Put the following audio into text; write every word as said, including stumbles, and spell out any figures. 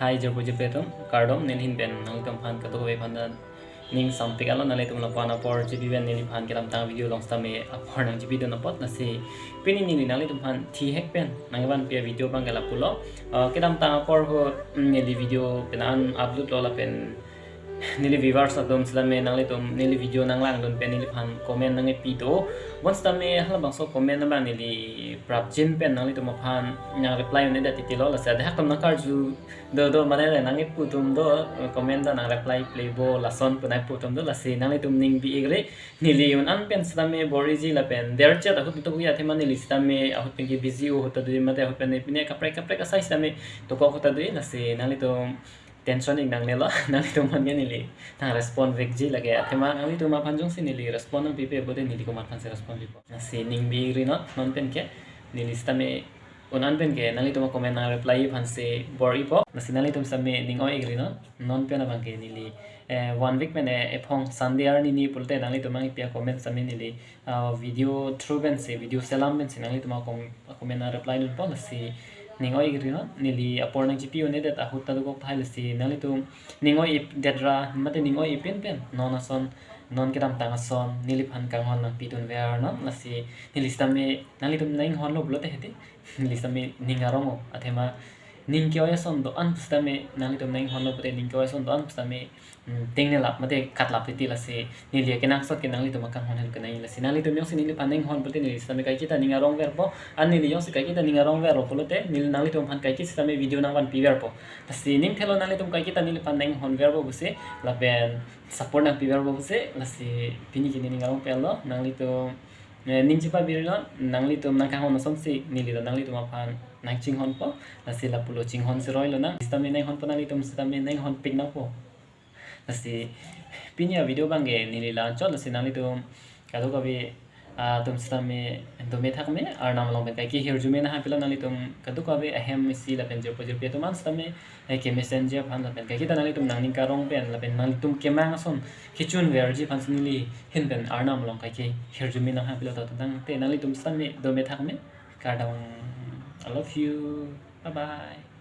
Hi, jirpo jirpi atum, kardom. Neli ahin pen nanglitum aphan kadokave aphan ta ning sampik alo. Nanglitum lapu-an apor chipi pen neliphan kedamtang video along sitame apor nangchipidun apot, lasi pini neli nanglitum aphan thihek pen nangvanpi avideo abang ke lapulo. Ah, kedamtang apor ahut, mm, neli video pen an upload lo lapen neli viewers atum sitame nanglitum neli video nanglangdun pen neliphan comment nangkepi do. Bonsitame halabangso comment abang neli prapjin pen nanglitum aphan nangreply un-edet titilo, lasi adehak atum nangkarju do do mane nangkepu atum do, comment ta nangreply plebo lason pu nangpu atum do, lasi nanglitum ning bi-ikri. Neli un-an pen sitame bor-iji lapen derchet ahut tok ya athema neli sitame ahut pen ke busy ahut ta do mate ahut pen pine kaprek kaprek asai sitame tokok ahut ta do, lasi nanglitum tension-ik nangnelo, nanglitum aphan ke neli nangrespond vekji lake, athema nanglitum aphan jongsi neli respond nangpipe pulote neli komat aphansi respond pipo. Lasi ning bi-ikri non, non pen ke neli sitame un-an pen ke nanglitum acomment nangreply aphansi bor-ipo. Lasi nanglitum sitame ning oi-ikri non, non pen abang ke neli, eh, one week pen, eh, ephong Sunday arni ni pulote nanglitum nangkepi acomment sitame neli, ah, video through pensi, video selam pensi nanglitum acom-, acomment nangreply dunpo, lasi ning oi-ikri non. Neli apor nangchipi un-edet ahut ta dokok tahai, lasi nanglitum ning oi-edet ra mate ning oi-ipin pen non ason, non kedamtang ason neliphan kanghon nangpidunver non, lasi neli sitame nanglitum nanghonlo pulote hedi neli sitame ning arong-o, athema ning ke-oi ason do-an pusitame nanglitum nanghonlo pulote ning ke-oi ason do-an pusitame, mm, tengnelap mate katlap titi, lasi neli akenangsot ke nanglitum akanghon helo kenai, lasi nanglitum jongsi neliphan nanghon pulote neli sitame kaiketa ning arongverpo, an neli jongsi kaiketa ning arongverpo pulote neli nanglitum aphan kaike sitame video nangvanpiverpo. Lasi ning thelo nanglitum kaiketa neliphan nanghonverpo pusi lapen support nangpiverpo pusi, lasi pini ke neli ning arongpelo. Nanglitum, eh, ning chipabiri non, nanglitum nangkanghon asonsi neli ta nanglitum aphan nangchinghonpo, lasi lapulo, chinghonsi roilo nang, sitame nanghonpo, nanglitum sitame nanghonpik nangpo. Lasi pini avideo abang ke neli la-anchot, lasi nanglitum kadokave, ah, atum sitame dome thakme, Arnam along pen kaike hirjume nanghapilo, nanglitum kadokave ahem isi lapen jirpo jirpi atum an sitame, eh, kemesen ji aphan lapen kaiketa nanglitum nangning karong pen lapen nanglitum kemang ason kechunverji aphansi neli ahin pen Arnam along kaike hirjume nanghapilo. To tangte nanglitum sitame dome thakme, kardom, I love you, bye bye.